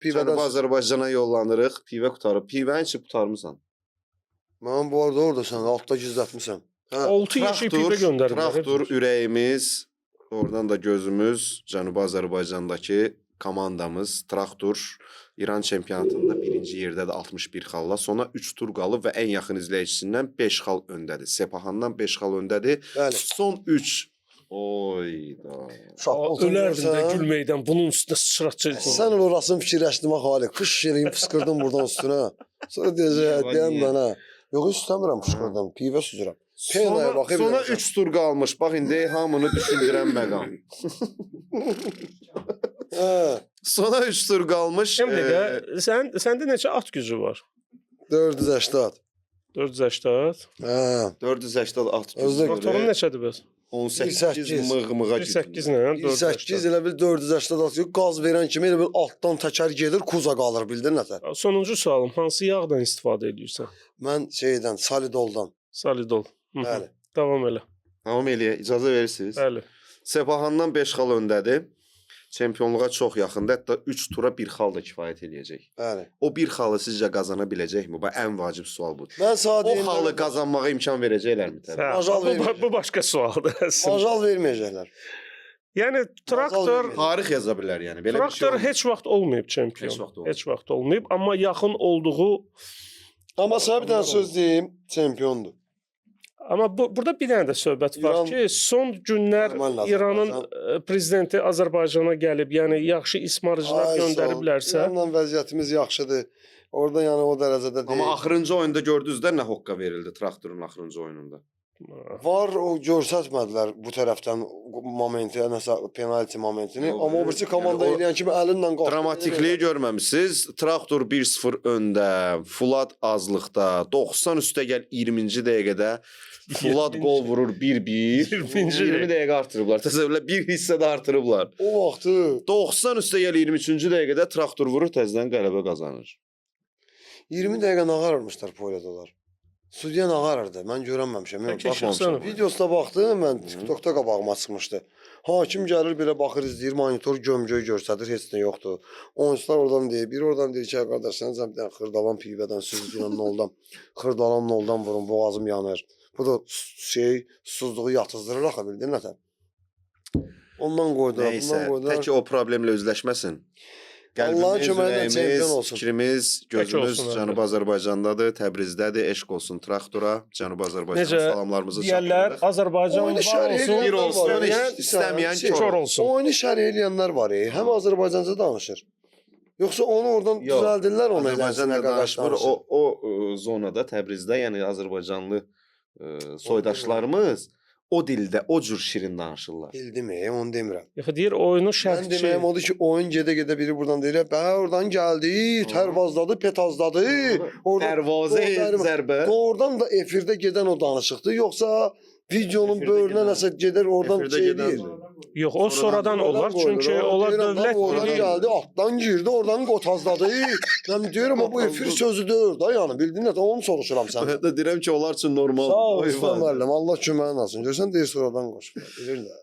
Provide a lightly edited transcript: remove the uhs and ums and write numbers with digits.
Pivədən. Cənubi Azərbaycana yollanırıq. Pivə qurtarıb. Pivəni içib qurtarmısan. Mən bu arada orada sən altda gizlətmisən. Hə. 6 yeşik pivə göndərdilər. Traktor ürəyimiz, oradan da gözümüz Cənubi Azərbaycandakı komandamız Traktor İran çempionatında birinci yerdədir 61 xalla. Sona 3 tur qalıb və ən yaxın izləyicisindən 5 xal öndədir. Sepahandan 5 xal öndədir. Bəli. Son 3. Oy da. Şapbolçu Ölərdim də görsən. gülməkdən bunun üstünə sıçratacaqdım. Sən orasını fikirləşdim ha Xaliq. Fış eləyim fısqırdım buradan üstünə. Sonra deyəcək, deyən mənə. Yox, istəmirəm fışqırdım. Pivə süzürəm. Penaya Sona, baxa sona bilərəm. 3 tur qalmış. Bax indi hamını düşündürən məqam. Hə, Sona 3 tur qalmış. Şimdi də sən səndə neçə at gücü var? 480. 480. Hə. 480 at Özdə gücü. Motorun neçədir bəs? 18 1.8 mığ-mığa 1.8 nə? 1.8 elə bil 480 atıyor. Qaz verən kimi elə bil altdan təkər gedir, kuza qalır, bildin nətər? Sonuncu sualım, hansı yağdan istifadə edirsən? Mən şeydən, Salidoldan. Salidol. Hı -hı. Bəli. Davam elə. Davam eləyək. İcazə verirsiniz? Bəli. Sepahandan 5 xal öndədir. Çempionluğa çox yaxındır. Hətta 3 tura 1 xal da kifayət eləyəcək. Bəli. O bir xalı sizcə qazana biləcəkmi? Bu ən vacib sual budur. Mən sənə O deyim, xalı qazanmağa imkan verəcəklərmi təbii? Hə, Majal bu, verməyəcək. bu başqa sualdır əslində. Majal verməyəcəklər. Yəni traktor verməyəcək. Tarix yaza bilər yəni. Belə bir şey traktor olmur. heç vaxt olmayıb çempion. Heç vaxt olmayıb. Heç vaxt olmayıb, amma yaxın olduğu Amma sənə bir dənə söz deyim, çempiondur. Amma bu, burada bir dənə də söhbət var İran- ki, son günlər Normal İranın Azərbaycan. prezidenti Azərbaycana gəlib, yəni yaxşı ismarıcılar Ay, sağ ol. göndəriblərsə, İranla vəziyyətimiz yaxşıdır. Orada yəni o dərəcədə deyil. Amma axırıncı oyunda gördünüz də nə hoqqa verildi traktorun axırıncı oyununda. Var o göstərmədilər bu tərəfdən momenti, nəsə penalti momentini. Yox, Amma o birisi komanda yəni o eləyən kimi əlinlə qalxdı. Dramatikliyi görməmisiniz. Traktor 1-0 öndə, Fulad azlıqda, 90 üstəgəl 20-ci dəqiqədə Fulad qol vurur 1-1. 20-ci 20 dəqiqə artırıblar. Təsəvvür elə bir hissə də artırıblar. O vaxtı 90 üstəgəl 23-cü dəqiqədə traktor vurur, təzədən qələbə qazanır. 20 dəqiqə nağarırmışlar polyadalar. Sudya nağarırdı. Mən görənməmişəm. Yox, Bəlkə baxmamışam. çıxsana. Videosuna baxdım, mən TikTokda qabağıma çıxmışdı. Hakim gəlir belə baxır, izləyir, monitor gömgöy göstərir, heç nə yoxdur. Oyunçular oradan deyir, biri oradan deyir ki, "Ay qardaş, sən bir dənə xırdalan pivədən süzgünlə noldan, xırdalan noldan vurun, boğazım yanır. Bu da şey, susuzluğu yatızdırır axı, bildin nətər? Ondan qoydular, Nəysə, bundan qoydular. tək o problemlə üzləşməsin. Allahın Qəlbimiz, köməyi ilə çempion ürəyimiz, olsun. fikrimiz, gözümüz olsun, Cənubi Azərbaycandadır, Təbrizdədir. Eşq olsun traktora. Cənubi Azərbaycana Necə salamlarımızı deyərlər, çatdırırıq. Azərbaycan Oyunu var şərh olsun, eləyənlər Bir olsun, var, istəməyən şey, kor olsun. Oyunu şərh eləyənlər var, həm Azərbaycanca danışır. Yoxsa onu oradan Yox, düzəldirlər onu Azərbaycanla eləsinə qardaş danışmır. danışır. O zonada Təbrizdə, yəni Azərbaycanlı soydaşlarımız o dildə o cür şirin danışırlar. Bildim, onu demirəm. Yox, deyir oyunu Mən şərhçi. deməyim odur ki, oyun gedə-gedə biri buradan deyir, bə oradan gəldi, tərvazladı, petazladı. Oradan Dərvazə O zərbə. Doğrudan da efirdə gedən o danışıqdır, yoxsa videonun Efirdə böyrünə gedən- nəsə gedər oradan Efirdə şey gedən- eləyir. Yox, o sonradan olar, qoyulur, çünki ha. onlar Deyirəm, dövlət da, oradan dili. gəldi, altdan girdi, oradan qotazladı. Mən deyirəm, bu efir sözü deyir da, yəni bildin nə? Onu soruşuram səndən. Hətta deyirəm ki, onlar üçün normal. Sağ ol, Usman müəllim, Allah köməyin olsun. Görsən deyir sonradan qoşulur. Bilir də.